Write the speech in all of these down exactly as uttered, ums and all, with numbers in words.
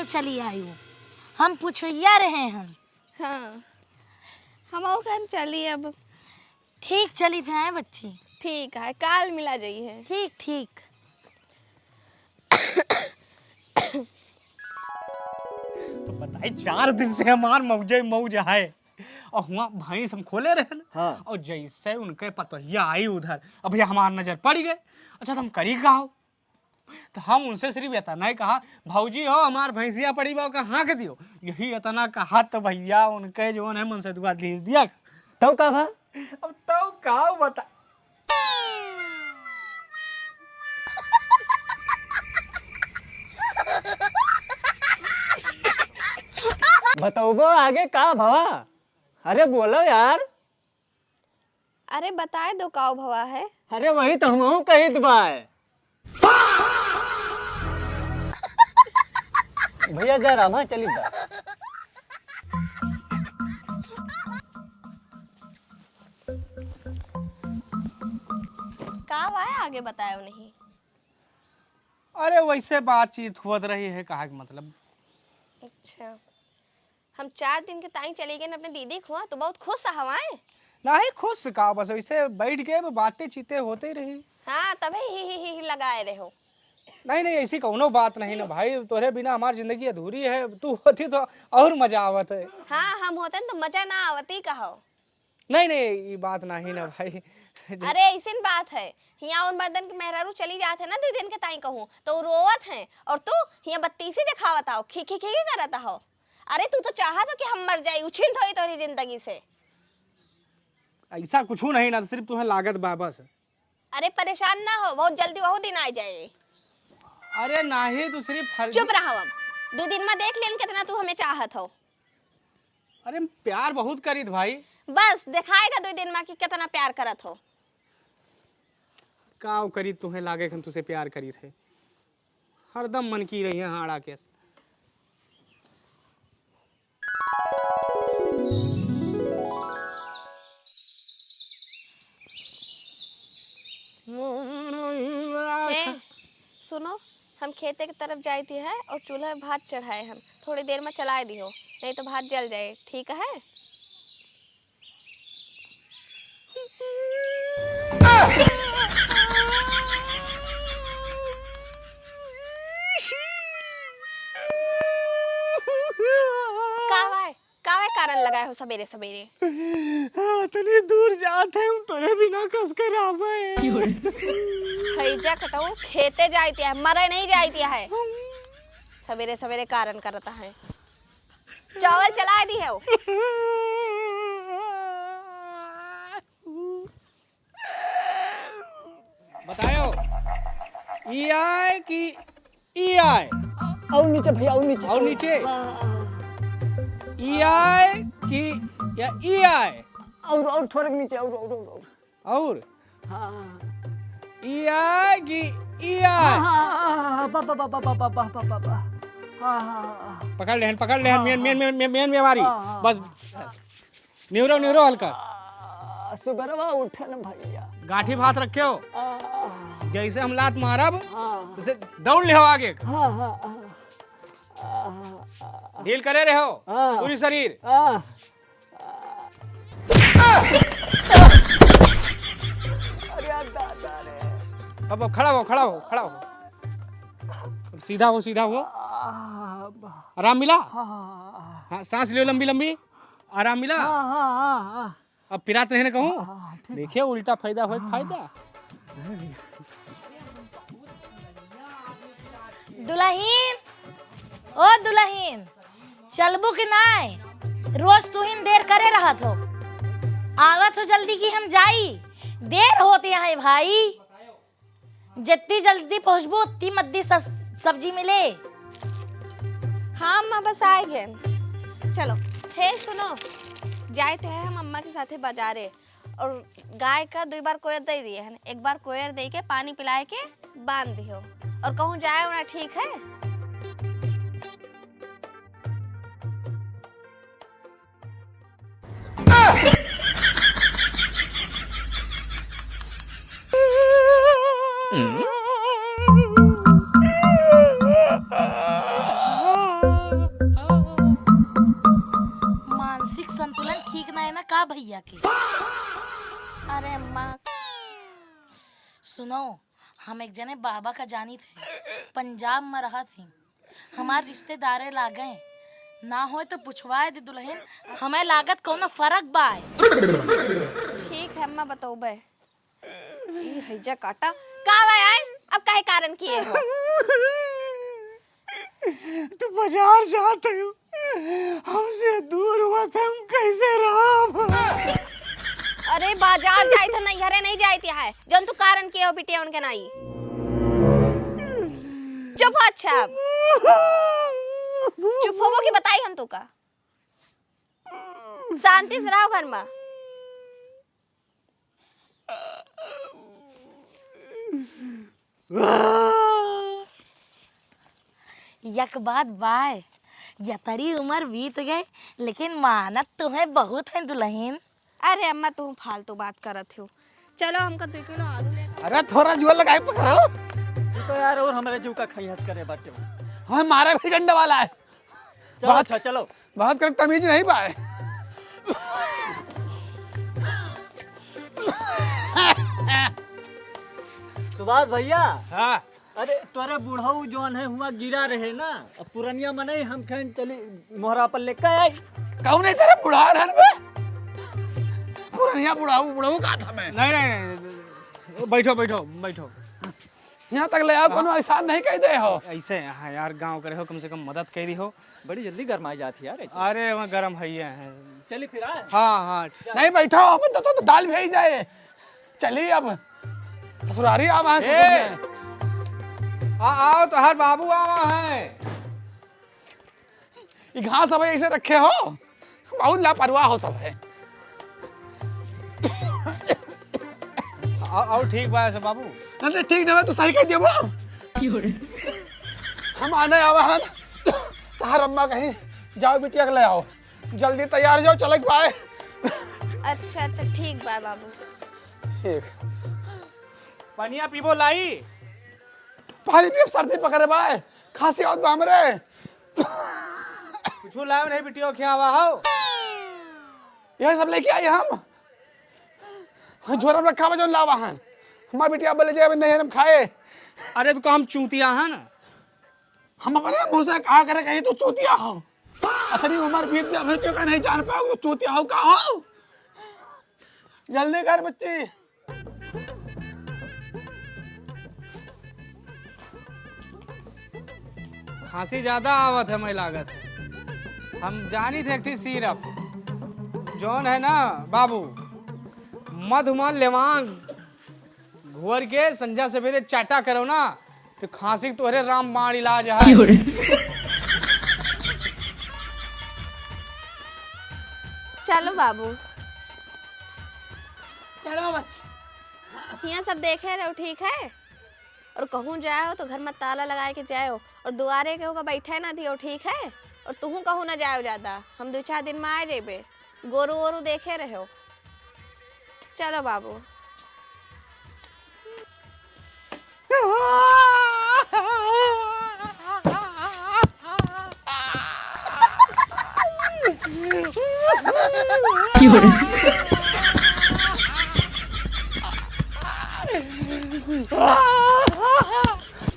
चली आई हो, हम पुछैया रहे हन। हाँ, हम ओखन चली अब। ठीक, चली थे आए बच्ची। ठीक है, काल मिला जाइए। ठीक, ठीक। तो बताई, चार दिन से हमार मौजे मौज है, और हुआ भैंस हम खोले रहे ना, हाँ। और जैसे उनके पतोहिया आई उधर, अभी हमार नजर पड़ गए। अच्छा, तो हम करी का हो? तो हम उनसे सिर्फ इतना ही कहा, "भौजी हो, हमार भैंसिया पड़ी बा, ओका हाँक दियो।" यही इतना कहा तो भैया उनके जौन है मन से दुआ भेज दिया। तब का भा? अब तब का बता। बतौबो आगे का भवा? अरे बोलो यार। अरे बताए दो काव भवा है। अरे वही तो हमहू कहित बाय। भैया जा रामा चली बा। का वाय आगे बतायो नहीं? अरे वैसे बातचीत होत रही है, कहा के मतलब। अच्छा, हम चार दिन के ताई चली गए अपने दीदी के हुआ, तो बहुत खुश हवाए। नहीं खुश का, बस वैसे बैठ के बातें चीतें होते ही रही। हाँ, तबे ही, ही, ही, ही लगाए रहो। नहीं, नहीं, ऐसी कौनो बात नहीं ना भाई, तोरे बिना हमार जिंदगी अधूरी है, तू होती तो और मजा आवत है। हाँ, हम होते न तो मजा ना आवती कहो। नहीं, नहीं, ये बात नहीं ना भाई। अरे, ऐसी न बात है, हिया उन मर्दन के मेहरारू चली जात है ना दीदिन के ताई कहूँ, तो उ रोवत हैं, और तू हिया बत्तीसी दिखावत आओ, खी खी खी खी करत आओ। अरे, तू तो चाहत हो कि हम मर जाई, उछिंत होई तोरी जिंदगी से। ऐसा कुछ नहीं ना, सिर्फ तुम्हें लागत बा बस। अरे, परेशान ना हो, बहुत जल्दी वहू दिन आ जाए। अरे नहीं, तू सिर्फ फर्जी चुप रहो अब, दो दिन में देख लेन कितना तू हमें चाहत हो। अरे, प्यार बहुत करीत भाई। बस, दिखाएगा दो दिन में कि कितना प्यार करत हो। का करीत, तुम्हें लागे कि हम तुझसे प्यार करीत है? हरदम मन की रही है हाड़ा केस। हे, सुनो, हम खेते के तरफ जाइत है और चूल्हा में भात चढ़ाए हन, थोड़ी देर में चलाए दिहो, नहीं तो भात जल जाए, ठीक है? का भाई? काहे कारण लगाए हो सबेरे सबेरे? हाँ, तनी दूर जात है, हम तोरे बिना कस के रहबे। हैजा कटऊ खेते जाइतिया है, मरे नहीं जाइतिया है। सबेरे सबेरे कारण करता है। चावल चलाए दी है वो। बतायो, ई आय कि ई आय? और नीचे भैया, और नीचे। और नीचे? हाँ, हाँ, हाँ। ई आय कि या ई आय? और, और थोड़े नीचे, और, और, और, और। और? हाँ, हाँ, हाँ। ई आय कि ई आय? हाँ, हाँ, हाँ, हाँ, बा, बा, बा। हाँ, हाँ, हाँ, हाँ। पकड़ लेहन, पकड़ लेहन, हाँ, मेन, हाँ। मेन, मेन, मेन, मेन बेमारी। हाँ, हाँ, बस। हाँ। निहुरो, निहुरो हल्का। आ, सुबेरवा उठे न भैया। गांठी भात रखे हो? आ। जैसे हम लात मारब, हाँ। जैसे दौड़ ले हो आगे। हाँ, हाँ, हाँ। आ, आ, आ। ढील करे रहो, हाँ। पूरी शरीर। हाँ। अरे दादा रे। अब खड़ा हो, खड़ा हो, खड़ा हो। अब सीधा हो, सीधा हो। आ, बा- आराम मिला? हाँ, हाँ, हाँ, हाँ। हाँ, सांस लियो लंबी लंबी। आराम मिला? हाँ, हाँ, हाँ, हाँ। अब पिरात नहीं ना कहूँ? हाँ, हाँ, ठीक। देखिए, उल्टा फायदा होए, हाँ। फायदा। दुलहिन, ओ दुलहिन, चलबू कि नाय? रोज तुहिन देर करे रहत हो। आवत हो जल्दी कि हम जाई, देर होत है भाई। जितनी जल्दी पहुँचबू, उतनी मद्दी स-, सब्जी मिले। हाँ अम्मा, बस आए गए। चलो, हे सुनो, जाए थे हम अम्मा के साथे बाजारे और गाय का दुई बार कोयर दे दिए हैं। एक बार कोयर दे के पानी पिलाए के बांध दियो और कहूँ जाए ना, ठीक है? अरे अम्मा। सुनो, हम एक जने बाबा का जानित है, पंजाब में रहत ही, हमार रिश्तेदारे लागे, ना होए तो पुछवाए दे दुल्हन, हमें लागत कौनो फर्क बाय। ठीक है अम्मा, बतौबे। ई हैजा काटा, का बाय आए? अब काहे कारण किए हो? तू बाजार जात हो, हमसे दूर हुआ था, हम कैसे रहब? अरे बाजार जाइत है, नैहरे नहीं जाइत है, जौन तू कारण किए हो बिटिया उनके नाई। चुप हो, अच्छा अब। चुप होबो कि बताई हम तोका। शांति से रहो घर में। एक बात बाय, जतरी उमर बीत गए, लेकिन मानत तुम्हें बहुत है दुल्हन। अरे अम्मा, तू फालतू बात करत हो। चलो, हमका दो किलो आलू ले। अरे, थोड़ा जुआ लगाई पकड़ाओ। तू तो यार और हमारे जीव का खैहत करे बाटे हो। हमें मारे भी डंडे वाला है। चलो, बहुत, अच्छा, चलो। बहुत कर तमीज नहीं पाए। सुभाष भैया। हाँ। अरे, तोरे बुढ़ऊ जौन है, हुआ गिरा रहे ना, अब पुरनिया मनई हम खेन चली मोहरा पर लेके आई। कौन है तेरे बुढ़ा रहन बे? पुरनिया बुढ़ऊ, बुढ़ऊ का था मैं? नहीं, नहीं, नहीं, बैठो, बैठो, बैठो। यहाँ तक ले आओ, हाँ। कोनो एहसान नहीं कह दे हो। ऐसे, हाँ यार, गाँव के रहो, कम से कम मदद कह दी हो। बड़ी जल्दी गरमाई जाती यार, ऐसे। अरे, वहाँ गरम है ही है। चली फिर, हाँ? हाँ, हाँ। चल। नहीं, बैठो, अब तो, तो, तो दाल भेज जाए। चली अब। ससुरारी आवा है, ए! ससुर में। आ, आओ, तोहार बाबू आवा है। ई घास सब ऐसे रखे हो, बहुत लापरवाह हो सब है। आओ, आओ, ठीक बा ऐसे बाबू। नहीं, ठीक नहीं, तू सही कह देबो। हम आने आवा हन, तोहार अम्मा कहीं, "जाओ बिटिया के ले आओ, जल्दी तैयार हो जाओ, चलक बाय।" अच्छा, अच्छा, ठीक बा बाबू। ठीक। पनिया पीबो लाई? पानी पियब, सर्दी पकड़े बाय, खांसी आवत बा हमरे। कुछू लायो नहीं बिटिया, क्या हुआ हो? यही सब लेके आई हम। हाँ, झोरा में रखा बा जौन लावा हन। हमार बिटिया बोले जाए नहीं हम खाए। अरे तू काम चूतिया है ना। हम अपने मुँह से कहा करे कहीं तू चूतिया हो। अतनी उम्र बीत गया, अभी तो का नहीं जान पाओ तू चूतिया हो का हो। जल्दी कर बच्ची। खांसी ज्यादा आवत है, मैं लागत है। हम जानी थे एक ठे सिरप, जौन है ना बाबू, मधुमन लेवांग घोर के संझा सवेरे चाटा करो ना, तो खांसी के तोहरे रामबाण इलाज है। चलो बाबू। चलो बच्ची। हियाँ सब देखे रहो, ठीक है? और कहूँ जाए हो तो घर में ताला लगाए के जाए हो, और दुआरे के होगा बैठे ना दियो, ठीक है? और तुहूँ कहूँ ना जाए हो ज्यादा, हम दो चार दिन में आ जेबे, गोरू वोरू देखे रहो। चलो बाबू।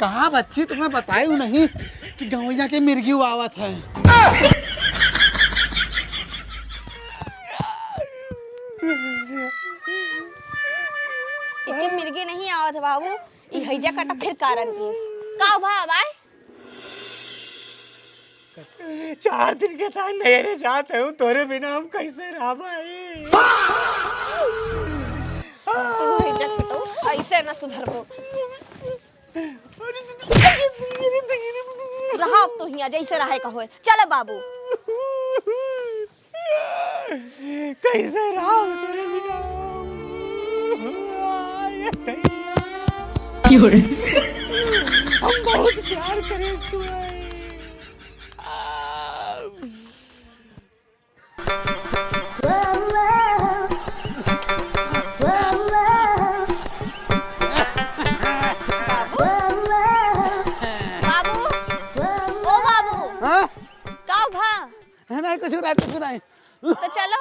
कहा बच्ची, तुम्हें बताई हूँ नहीं कि गवैया के मिर्गी आवत है। इके मिर्गी नहीं आवत है बाबू, ई हैजा काटा फिर कारण पीस। का भा भाई? चार दिन के ताई नहरे जात है, तोरे बिना हम कैसे रह भाई? तू हैजा काटो, ऐसे ना सुधरबो। रहा अब तो हियाँ जैसे रहे का होए। चलो बाबू। कैसे रहा तोरे बिना? हम बहुत प्यार करें तू है। बाबू, बाबू, ओ बाबू, हाँ? का भा? है नहीं, कुछ नहीं, कुछ नहीं। तो चलो।